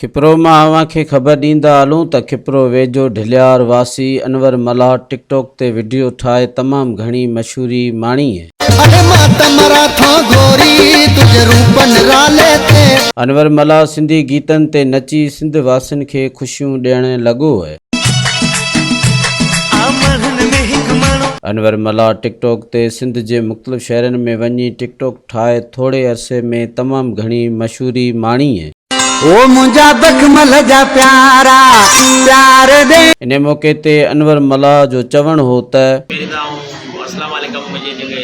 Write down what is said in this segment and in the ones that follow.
کپرو مان اوهان کي خبر ڏيندا هلون ته کپرو ويجهو ڍليار واسي انور ملاح ٽڪ ٽاڪ تي وڊيو ٺاهي تمام گهڻي مشهوري ماڻي. اڙي مان ته مران ٿو گوري تنهنجي روپ نرالي تي. انور ملاح سنڌي گيتن تي نچي سنڌ واسين کي خوشيون ڏيڻ لڳو. انور ملاح ٽڪ ٽاڪ تي سنڌ جي مختلف شهرن ۾ وڃي ٽڪ ٽاڪ ٺاهي ٿوري عرصي ۾ تمام گهڻي مشهوري ماڻي. او منهنجا بخمل جا پيارا پيار ڏي. انهي موقعي تي انور ملاح جو چوڻ هو ته. پهرين ته آئون اسلام عليڪم منهنجي جيڪي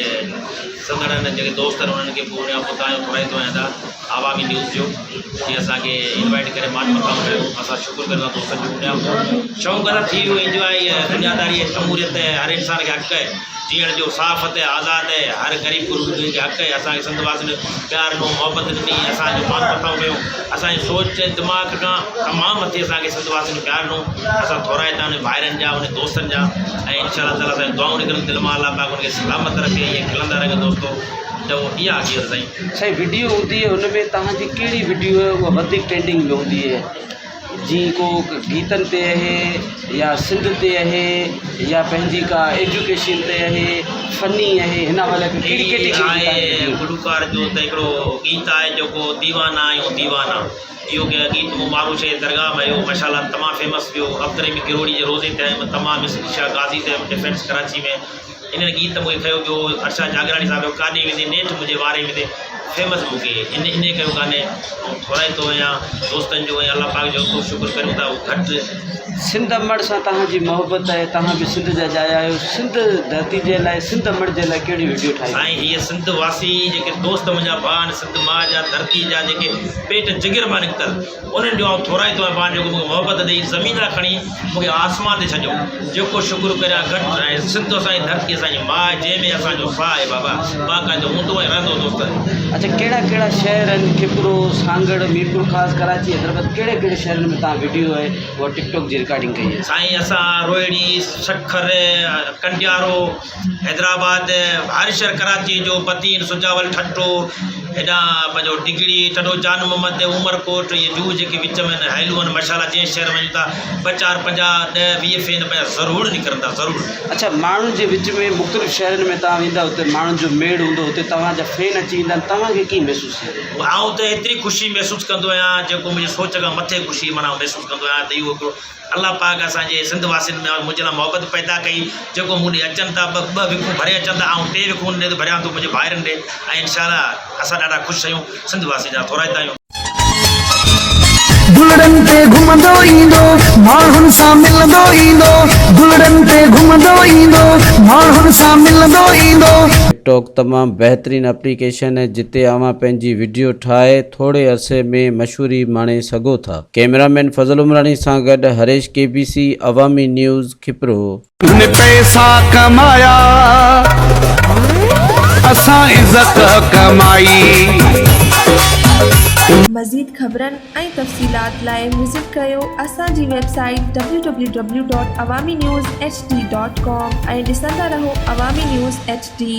سنڌڙ آهن جيڪي دوست آهن انهن کي به ان کان پوء تان جو ٿورائتو آهيان ته عوامي نيوز جو جنهن اسان کي انوائيٽ ڪري مان مٿان ڪيو اسان شڪر ڪريون ٿا دوستن جو ان کان پوء شوق اسان ٿي ويو انجواء دنياداري جمهوريت هر انسان کي حق آهي جيئڻ جو صحافت آزاد آهي هر غريب غربي کي حق آهي اسان کي سنڌ واسين پيار ڏنو محبت ڏني اسان جو مان مٿان ڪيو اسان جي سوچ ۽ دماغ کان تمام مٿي اسان کي سنڌ واسين پيار ڏنو اسان ٿورائتا آهيون ڀائرن جا ان دوستن جا ۽ انشاء الله تعالي اسان جون دعائون نڪرن دل مان الله پاڪ ان کي سلامت رکي ائين کلندا رهو دوستو ته اها حقيقت سائين. سائين وڊيو هوندي هن ۾ توهان جي ڪهڙي وڊيو اها وڌيڪ ٽرينڊنگ ۾ هوندي آهي جي ڪو گيتن تي اهي يا سنڌ تي اهي يا پنهنجي ڪا ايجوڪيشن تي اهي فني اهي هن حوالي کان ڪهڙي هي ڪيٽيگري جي آهي تهان جي گلوڪار جو ته هڪڙو گيت آهي جيڪو ديوانا آهيون ديوانا اهو گيت مون مارو شهيد درگاهه ۾ هيو ماشاءالله تمام فيمس ويو عبدالرحيم گروڙي جي روزي تي آيم تمام اسلي شاهه غازي تي آيم ڊفينس ڪراچي ۾ انهن گيت مون کي کنيو ويو ارشاد جاگيراڻي صاحب جو ڪاڏي ويندي نيٺ منهنجي واري ويندي فيمس مون کي ان انهي ڪيو ڪانهي آئون ٿورائتو آهيان دوستن جو ۽ الله پاڪ جو خوب شڪر ڪريون ٿا اهو گهٽ. سنڌ امڙ سان توهان جي محبت آهي توهان به سنڌ جا ڄايا آهيو سنڌ ڌرتي جي لاء سنڌ امڙ جي لاء ڪهڙي وڊيو ٺاهي. سائين هيء سنڌ واسي جيڪي دوست منهنجا ڀاء آهن سنڌ ماء جا ڌرتي جا جيڪي پيٽ جگر مان نڪتل انهن جو آئون ٿورائتو آهيان پاڻ جيڪو مون کي محبت ڏئي زمين تان کڻي مون کي آسمان تي ڇڏيو جيڪو شڪر ڪريان گهٽ ۽ سنڌ اسان جي ڌرتي اسان جي ماء جنهن ۾ اسان جو ساهه آهي بابا باقاعدو هوندو ۽ رهندو دوست. اڇا ڪهڙا ڪهڙا شهر آهن کپرو، سانگهڙ، ميرپورخاص، ڪراچي، حيدرآباد ڪهڙي ڪهڙي شهرن ۾ توهان وڊيو ۽ اها ٽڪ ٽاڪ جي رڪارڊنگ ڪئي آهي. سائين اسان روهڙي، سکر، ڪنڊيارو، حيدرآباد، هر شهر ڪراچي جو بدين، سجاول، ٺٽو، هيڏانهن پنهنجو ڊگهڙي، ٽنڊو جان محمد، عمرڪوٽ اهي جوء جيڪي وچ ۾ آهن هيلو آهن ماشاءالله جنهن شهر وڃون ٿا ٻه چار پنجاهه ڏهه 20 فين پنهنجا ضرور نڪرن ٿا ضرور. اڇا ماڻهن جي وچ ۾ مختلف شهرن ۾ توهان ويندا اتي ماڻهن جو ميڙ هوندو اتي توهان جا فين اچي ويندا آهن توهان کي ڪيئن محسوس ٿيندو؟ آئون ته ايتري خوشي محسوس ڪندو آهيان جيڪو منهنجي سوچ کان مٿي خوشي معنيٰ محسوس ڪندو آهيان ته اهو هڪڙو الله پاڪ اسان جي سنڌ واسين ۾ منهنجي لاء محبت پيدا ڪئي جيڪو مون ڏي اچن ٿا ٻه ٻه وکون ڀري اچن ٿا آئون ٽي وکون انهن ڏي ٿو ڀريان ٿو منهنجي ڀائرن ڏي ۽ انشاء الله اسان ڏاڍا خوش آهيون سنڌ واسين جا ٿورائتا آهيون. گلڙن تي گهمندو ايندو ماڻهن سان ملندو ايندو گلڙن تي گهمندو ايندو ماڻهن سان ملندو ايندو. ٽڪ ٽاڪ تمام بهترين اپليڪيشن آهي جتي اوهان پنهنجي وڊيو ٺاهي ٿوري عرصي ۾ مشهوري ماڻي سگهو ٿا. ڪئميرا مين فضل عمراڻي سان گڏ Harish K B C, Awami news, Khipro. هن پئسا ڪمايا اسان عزت ڪمائي. مزيد خبرن ۽ تفصيلات لاء وزٽ ڪريو اسان جي website W W W dot Awami news H D dot com ۽ ڏسندا رهو عوامي نيوز ايڇ ڊي.